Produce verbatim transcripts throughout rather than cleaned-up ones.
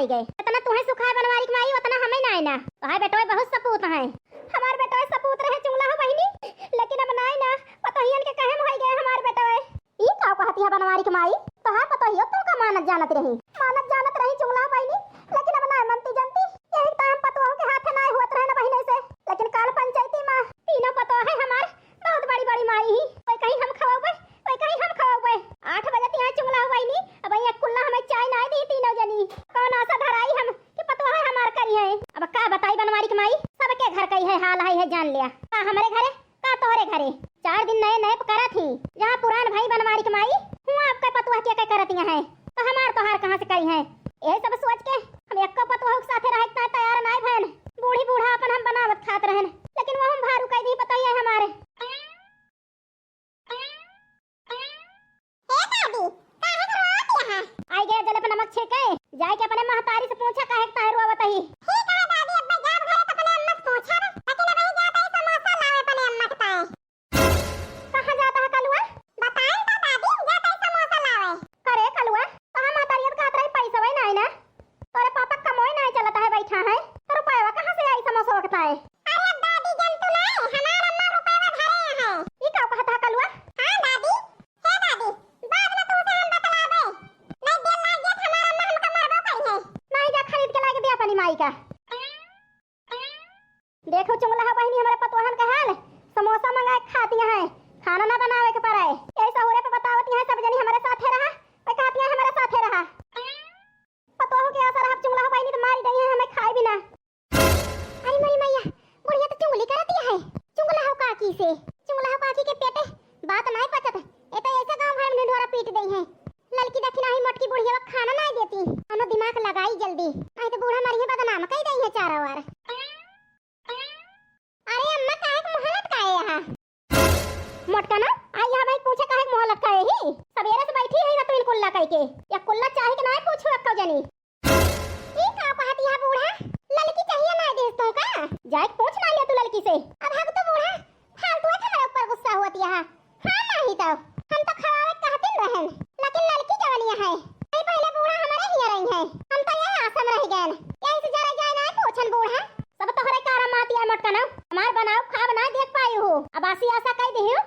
गए। इतना तुहे सुख है बनवारी के माई, उतना हमें ना है ना। तोहार बेटवे बहुत सपूत हैं। हमार बेटवे सपूत रहे चुगला हो बहिनी, लेकिन अब ना है ना, पतोहियन के कहे में होई गए हमार बेटवे। ई का कहती है बनवारी के माई? तोहार पतोहियो तो का मानत जानत रही, मानत जानत रही चुगला बहिनी, लेकिन अब ना मनती जनती। यही तो हम पतोह के हाथे ना होत रहे ना बहिने से, लेकिन काल पंचायती में तीनों पतोह है हमार बहुत बड़ी बड़ी माई ही। कोई कहीं हम खवाबे, कोई कहीं हम खवाबे। आठ बजे तिहाँ चुगला बहिनी, अब एक कुल्ला हमें चाय ना दी तीनों जनी। कौन आशा धराई हम कि पतोह हमार करी है? अब का बताई बनवारी के माई, सबके घर का ही है हाल है, है जान लिया। का हमरे घरे का तोहरे घरे चार दिन नए नए करा थी, जहाँ पुरान भाई बनवारी के माई, हुआ आपके पतुआ के के करतिया है, तो हमार तोहार कहाँ से करी है? यही सब सोच के हम एको पतुआ के साथे रहे के तैयार नाय भैन। बूढ़ी बूढ़ा अपन हम बनावत खात रहन, लेकिन वो हम भारू कह दी पतोहिया हमारे। ए दादी, काहे के रोवत यहाँ? आई गया जले पे नमक छिड़के, जाए के अपने महतारी से पूछा काहे के ताहे रोवत ही। ठीक है दादी, अब मैं जाब घरे तो अपने अम्मा से पूछब, लेकिन अब ही जात ही समोसा लावे अपने अम्मा के ताए। कहाँ जाता है कलुआ? बताएं तो दादी, जाता ही समोसा लावे। करे कलुआ, तो हम महतारी तो कहत रही पैसा वही ना है ना, तोरे पापा कमोए ना चलता है, बैठा है, तो रुपया कहाँ से आई समोसा के ताए? अरे दादी, जन तू नहीं, हमार अम्मा रुपया धरे हैं। ई का कहत है कलुआ? हाँ दादी, हे दादी, बाद में तुमसे हम बतलावे। नहीं देर लाग गया, हमार अम्मा हमका मारबो करी है। नहीं जा खरीद के लाके दे अपनी माई का। देखो चुगला बहिनी, हमारे पतोहन का हाल, समोसा मंगा के खाती हैं, खाना ना बनावे के पड़े। यही सहुरे पे बतावती हैं सब जनी हमारे साथे रहा, वही कहती हैं हमारे साथे रहा। पतोह के आशा रहा चुगला बहिनी तो मारी गई है, हमें खाए बिना। अरे मोरी मैया, बुढ़िया तो चुगली करती है। चुगला हो काकी से, चुगला हो काकी के पेटे बात नाय पचत। ए तो ऐसे गांव भर में ढिंढोरा पीट गई है। ललकी दखिनाही मोटकी बुढ़िया खाना नाय देती। अनो दिमाग लगाई जल्दी, आई तो बूढ़ा मरिए बदनाम कई गई है चारों ओर। अरे अम्मा, काहे के मुँह लटकाए यहाँ? मोटका ना, आई यहाँ भाई पूछे काहे के मुँह लटकाए ही? सवेरे से बैठी है ना तू इन कुल्ला कह के। या कुल्ला चाहे के ना पूछू अक्का जनी। ई का कहत यहाँ बूढ़ा? ललकी चाहिए ना देस तो का? जाए के पूछ ना लिया तू ललकी से। अब हग तो बूढ़ा, फालतू है हमारे ऊपर गुस्सा हुआ यहाँ। हाँ, नाही तो हम तो खवावे कहतिन रहन, लेकिन ललकी जवनिया है। नहीं, पहले बूढ़ा हमारे हिया रही है, हम तो यही आशा में रह गए। यही से जरा जाए ना पूछन बूढ़ा। सब तोहरे कारम आती है मोटका ना, हमार बनाओ खाब ना देख पाई हो। अब आसी आशा कह दी हो,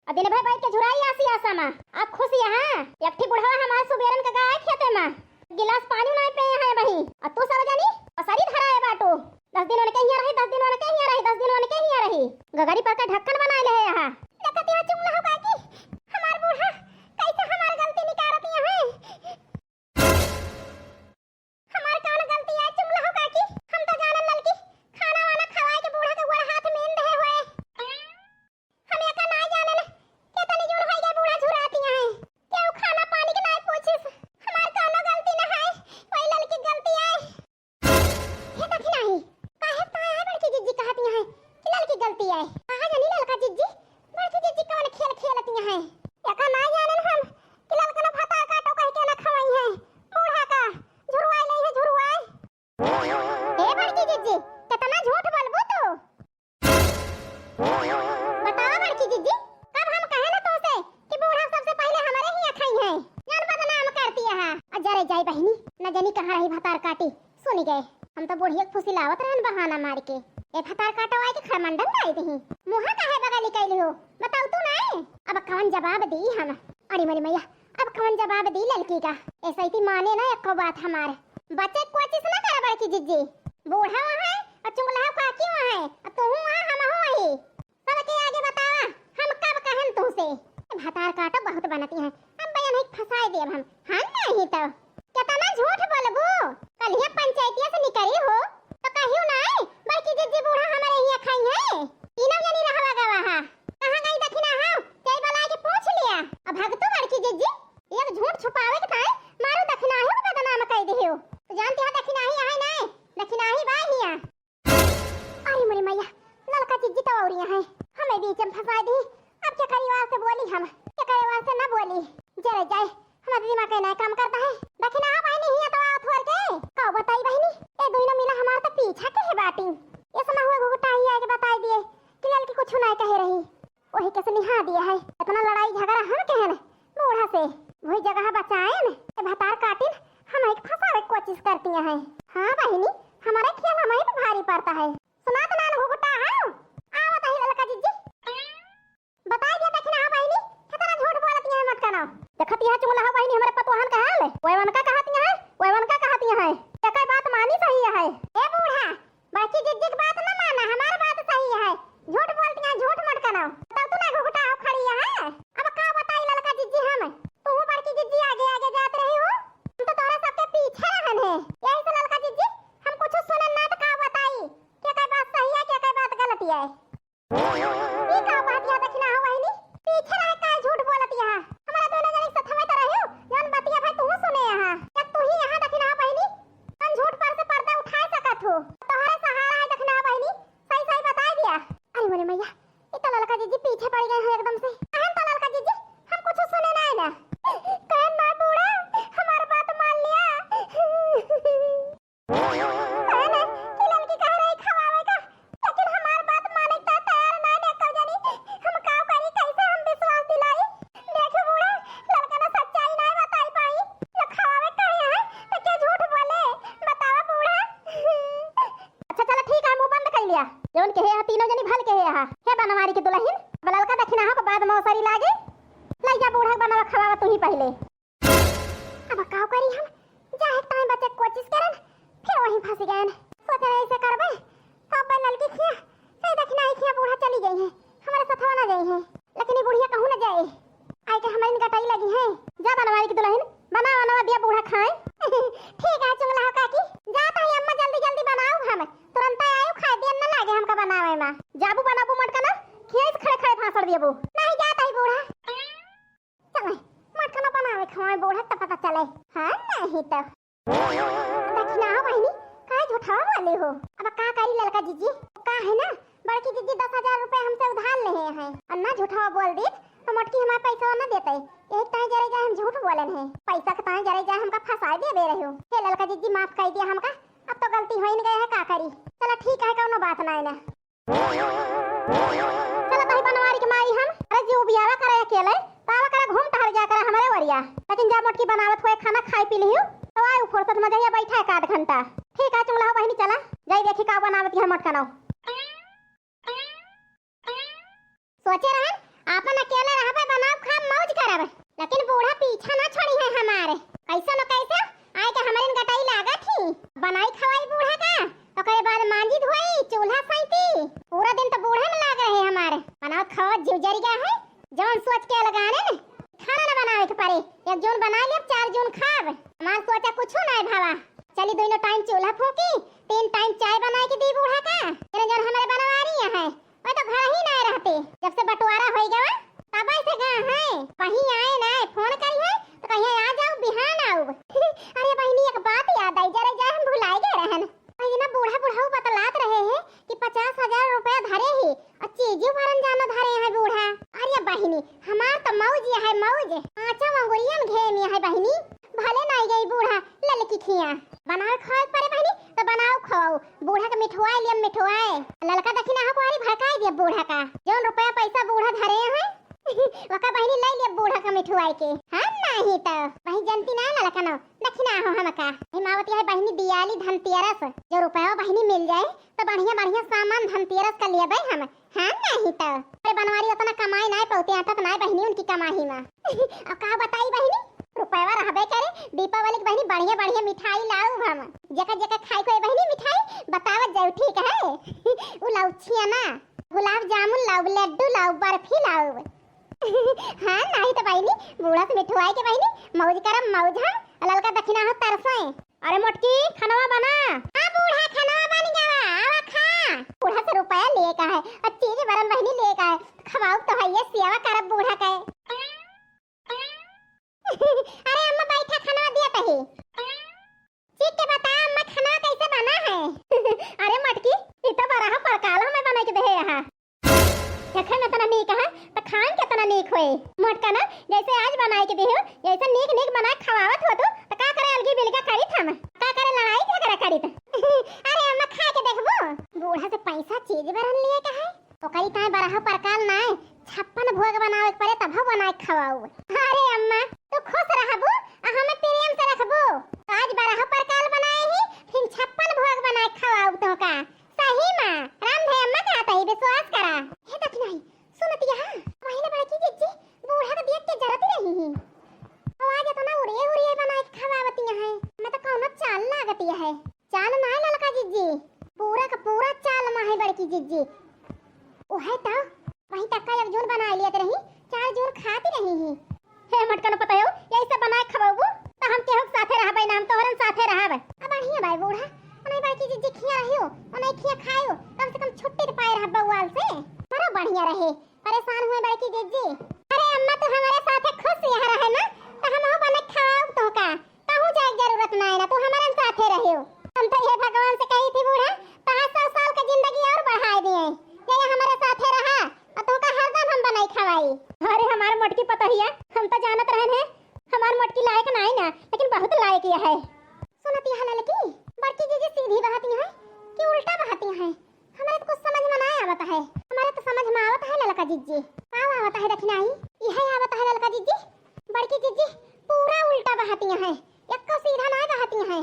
अब दिन भर बैठ के झुराई आसी आशा में। अब खुश यहाँ, एक ठी बुढ़वा हमार सुबेरन का गाय खेते में, गिलास पानी ना पे है वही। अब तू सब जानी पसरी धराए बाटू। दस दिन उनके हिया रही, दस दिन उनके हिया रही, दस दिन उनके हिया रही। गगरी पर के ढक्कन बनाए ले है यहाँ। देखत यहाँ चुगला हो काकी, हमार बूढ़ा कैसे हमार गलती निकारत यहाँ है। हमार कौन गलती है चुगला हो काकी? हम तो जानन ललकी खाना वाना खवाए के बूढ़ा के गोड़ हाथ मीन दे हुए। हम एका ना जानन, केतनी जोर होई गए बूढ़ा झुराती हैं। केहू खाना पानी के नाय पूछिस। हमार कौनो गलती ना है, वही ललकी गलती है। हे दखिनाही, काहे ताय है बड़की जिज्जी कहती हैं कि ललकी गलती है? कहा जानी ललका जिज्जी, बड़की जिज्जी कौन खेल खेलती हैं? एका ना जानन हम कि ललकन भतार काटो कह के ना खवाई हैं। बूढ़ा का झुरवाई ले है, झुरवाई। ए बड़की जिज्जी, कितना झूठ बोलबू तू? बतावा बड़की जिज्जी, कब हम कहे ना तुमसे कि बूढ़ा सबसे पहले हमारे ही खाई है, जान बदनाम करती है। आ जरे जाई बहिनी, न जानी कहाँ रही भतार काटी, सुनी गए। हम तो बुढ़िया के फुसिलावत रहन बहाना मार के। ए भतार काटो आई के खरमंडल डाई दही, मुँहा काहे बगली कैली हो, बताऊ तू नहीं। अब कौन जवाब दी हम? अरे मोरी मैया, अब कौन जवाब दी ललकी का? ऐसा ही माने ना एको बात हमार। बच्चे कोशिश ना करा बड़की जिज्जी। बूढ़ा वहाँ है और चुगला काकी वहाँ है और तू वहाँ हम हो वही। सबके आगे बतावा हम कब कहन तुमसे। भतार काटो बहुत बनती है, अब बयान ही फंसाए देब हम। हाँ नहीं तो। कितना झूठ बोलबू? कलिया पंचायतिया से निकली हो तो कहियो नाय, बड़की जिज्जी बूढ़ा हमारे हिया खाई है। तीनों जनी रहवा गवा हा। कहाँ गई दखिना हो? जाई बलाए के पूछ लिया। अब भगतू बड़की जिज्जी, एक झूठ छुपावे के ताई मारो दखिना हो बदनाम कई दे हो। तो जानती हो दखिना ही आहे नाय, दखिना ही बा हिया। अरे मोरी मैया, ललका जिज्जी तो औरिया है, हमें बीच में फंसा दी। अब क्या करी वार से बोली हम, क्या करे वार से ना बोली। जरे जाए, हमारे दिमाग का ना काम करता है। दखिना बहिनी हिया तो आओ थोर के। का बताई बहिनी, ए दुइनो मिला हमार तो पीछा के है बाटी। ये समा हुआ घुघुटा ही आके बताई दिए कि ललकी कुछ ना कहे रही। वही के से निहा दिया है। इतना लड़ाई झगड़ा हम कहन बूढ़ा से, वही जगह बचाएन। ए भतार काटिन, हमही के फँसावे के कोशिश करती हैं। हाँ बहिनी, हमरे ख्याल हमही पे भारी पड़ता है। सुनात ना न घुघुटा है। आवत ही ललका जिज्जी। बताई दिया दखिनहा बहिनी, कितना झूठ बोलत हैं मोटकनो। देखत हैं चुगलहा बहिनी हमरे पतोहन का हाल, वैवन का कहत हैं, वैवन का कहत हैं। एकर बात मानी सही है। ए बूढ़ा, बड़की जिज्जी की बात न माना, हमार बात सही है। झूठ बोलती हैं, झूठ मोटकनो। तब तू ना घुघुटा हो खड़ी है। अब का बताई ललका जिज्जी हम, तू बड़की जिज्जी आगे आगे जात रही हो, हम तो तोहरे सबके पीछे रहन है। यही से ललका जिज्जी हम कुछ सुनन ना तो का बताई, के का बात सही है, के का बात गलत है। ई का बात या दखिनहा बहिनी? पीछे रहे काहे झूठ बोलत यहाँ? हमरा दोनों जने के सथवा त रह्यो, जौन बतिया भाई तू सुने यहाँ। या तू ही यहाँ दखिनहा बहिनी? हम झूठ पर से पर्दा उठाए सकत हो। तोहरे सहारा है दखिनहा बहिनी, सही सही बताई दिया। अरे मोरे मैया, ई तो ललका जिज्जी पीछे पड़ गए हैं एकदम से। कहन तो ललका जिज्जी, हम कुछ सुने ना है ना। कहन ना बूढ़ा, हमार बात मान लिया। कहने कि ललकी कह रही खवावे का, लेकिन हमार बात माने का तैयार ना ने कौ जनी। हम का करी, कैसे हम विश्वास दिलाई? देखो बूढ़ा, ललका ना सच्चाई ना बताई पाई। जो खवावे का है, तो क्या झूठ बोले? बतावा बूढ़ा। अच्छा चला ठीक है, मुंह बंद कर लिया। जौन कहे है तीनों जनी भल कहे है। हे बनवारी की दुल्हन, अब ललका दखिनहा को बाद मौसरी लागे। ले जा बूढ़ा के बनावा खवावा तू ही पहले। अब का करी हम? जाहे ताई बचे कोशिश करन, फिर वहीं फंस गए। सोच रहे ऐसे करबे, तो अब ललकी खिया, सही दखिनहा खिया बूढ़ा चली गई है, हमारे साथ ना गई है। लेकिन ये बुढ़िया कहूँ न जाए, आई के हमारी गटाई लगी है। जा बनवारी की दुल्हन, बना बनवा दिया बूढ़ा खाए। ठीक है चुगलहा काकी, जात है अम्मा, जल्दी जल्दी बनाओ, हम तुरंत आयो, खाए दिया न लागे हमका बनावे में। जाबू बनाबू मोटकनो, खिया से खड़े खड़े भाषण दियबू। नहीं जात है बूढ़ा। चले, मोटकनो बनावे खवाए बूढ़ा त पता चले। हाँ, नहीं तो। दखिनहा बहिनी, काहे झूठवा बोले हो? अब का करी ललका जिज्जी? का है ना, बड़की जिज्जी दस हजार रुपया हमसे उधार लेहे हैं। और ना झूठवा बोल दीत, तो मोटकी हमार पैसा ना देते। यही ताई जरे जाए हम झूठ बोलन है। पैसा के ताई जरे जाए हमका फंसाए देबे रह्यो। हे ललका जिज्जी, माफ कर दिया हमका। अब तो गलती होइन गए है, का करी? चला ठीक है, कौनो बात ना है ना। चला तही बनवारी के माई हम, अरे जी उबियावा करे अकेले, तो आवा करे घूम टहर जा करे हमरे वरिया। लेकिन जा मोटकी बनावत हुए खाना खाई पी लिहू, तो आए फुर्सत में जहिया बैठा एक आध घंटा। ठीक है चुगलहा बहिनी, चला जाई देखी का बनावत है मोटकनो। सोचे रहन आपन अकेले रहबे, बनाब खाब मौज करब, लेकिन बूढ़ा पीछा ना छोड़ी है हमारे। कैसे न कैसे आए के हमरे गटाई लागत ही, बनाई खवाई बूढ़ा का, ओकरे बाद मांजी धोई, चूल्हा सैती, पूरा दिन तो बूढ़े में लाग रहे हमारे। बनावत खावत जीव जरि गया है, जौन सोच के लगाने न खाना न बनावे के पड़े। एक जून बना लेब, चार जून खाब, हमार सोचा कुछ ना है भावा। चली दोनों टाइम चूल्हा फूकी, तीन टाइम चाय बनाए के दी बूढ़ा का, जौन जौन हमरे बनवारी है। वो तो घर ही ना रहते, जब से बंटवारा होई गवा, तब से गा है। कहीं आए ना, फोन करी है, तो कहीं आ जाओ, बिहान आओ। अरे बहिनी, एक बात याद आई, जरे जाए हम भुलाए गए रहन। वही ना बूढ़ा बुढ़ऊ बतलात रहे हैं कि पचास हजार रुपया धरे ही, और चीजू भरन जानो धरे हैं बूढ़ा। अरे बहिनी, हमार तो मौज है मौज, पाँचों अंगुरियन घेम है बहिनी। भले नहीं गई बूढ़ा, ललकी खिया। बनावे खावे के परे बहिनी, तो बनाओ खाओ। बूढ़ा के मिठवाए लिया, मिठवाए। ललका दखिनहा कुआरी भड़काए दिया बूढ़ा का। जौन रुपया पैसा बूढ़ा धरे हैं, वका बहिनी ले लिया बूढ़ा का मिठवाए के। हम नहीं तो। वही जनती ना ललका ना, दखिनहा हमका। हिमावती है बहिनी दियाली धनतेरस, जो रुपया बहिनी मिल जाए, तो बढ़िया बढ़िया सामान धनतेरस का लेबे हम। हाँ, नहीं तो। अरे बनवारी उतना कमाई नाय पौते, अटत नाय बहिनी उनकी कमाई में। अब का बताई बहिनी, रुपया रहबे करे, दीपावली के बहिनी बढ़िया बढ़िया मिठाई लाऊ हम। जेका जेका खाई कोई बहिनी मिठाई बतावत जाऊ, ठीक है? उ लाऊ छिया ना, गुलाब जामुन लाऊ, लड्डू लाऊ, बर्फी लाऊ। हाँ, नहीं तो बहिनी, बूढ़ा से मिठवाई के बहिनी, मौज करम मौज हम, ललका दखिनहा तरसोए। अरे मोटकी, खनवा बना। हाँ बूढ़ा, खनवा बन गवा, आवा खा। बूढ़ा से रुपया लेका है, और चीज बरन बहिनी लेका है, खवाऊ तो है, ये सेवा करब बूढ़ा के। अरे अम्मा बैठा, खनवा दिया तही। चीख के बता अम्मा, खनवा कैसे बना है? अरे मोटकी, ई तो बड़ा परकाल हमें बना के देहे यहाँ। देखे में इतना नीक है, तो खाए में कितना नीक होए। मोटका ना, जैसे आज बनाए के देहो, जैसे नीक नीक बनाए खवावत हो तू, तो का करे अलगी बिलगा करित हम? का करे लड़ाई झगड़ा करित? अरे अम्मा, खा के देखबो? बूढ़ा से पैसा चीज बरन लिए का है? ओकरी ताए बरहा परकाल नाय, छप्पन भोग बनावे के पड़े, तब बनाए खवाऊ। अरे अम्मा, तू खुश रहबू, आ हमें प्रेम से रखबू। आज बरह परकार बनाए ही, फिर छप्पन भोग बनाए खवाउब तोहका। सही मा, राम धे अम्मा कहत ही, विश्वास करा। हे दखिनाही, सुनतिया, पहिले बड़की जिज्जी बूढ़ा के देख के जरती रही ही। और आज इतना उरिये उरिये बनाए के खवावतिया है, मैं तो कौनो चाल लागतिया है। चाल नाय ललका जिज्जी, पूरा का पूरा चाल मा है बड़की जिज्जी। उहे तो, वहीं तक का एक जून बनाए लियत रही, चार जून खाती रही ही। हे मटकनो पता हो, यही सब बनाए खवाबू, तो हम केहू के साथे रहबे ना, हम तोहरन साथे रहब। अब बढ़िया बाई बूढ़ा, उन्हें बड़की जिज्जी खिया रही हो, उन्हें खिया खायो, कम से कम छुट्टी तो पाए रहब बउआल से। बड़ा बढ़िया रहे, परेशान हुए बड़की जिज्जी। अरे अम्मा, तू हमारे साथे खुश यहाँ रहे ना, तो हम हो बने खवाउब तोहका। कहूँ जाए के जरूरत ना है ना, तू हमारे साथे रहियो। हम तो ये भगवान से कही थी बूढ़ा, पाँच सौ साल का जिंदगी और बढ़ाए दिए, ये हमारे साथे रहा और तोहका हरदम हम बनाई खवाई। अरे हमार मोटकी पतोहिया, हम तो जानत रहन है, हमार मोटकी लायक ना है ना, लेकिन बहुत लायक यह है। सुनती है ललकी, बड़की जिज्जी सीधी बहती है कि उल्टा बहती है? हमारे तो कुछ समझ में ना आवत है। हमारे तो समझ में आवत है ललका जिज्जी। का आवत है दखिनाही? यह आवत है ललका जिज्जी। बड़की जिज्जी पूरा उल्टा बहती है, एको सीधा ना बहती है।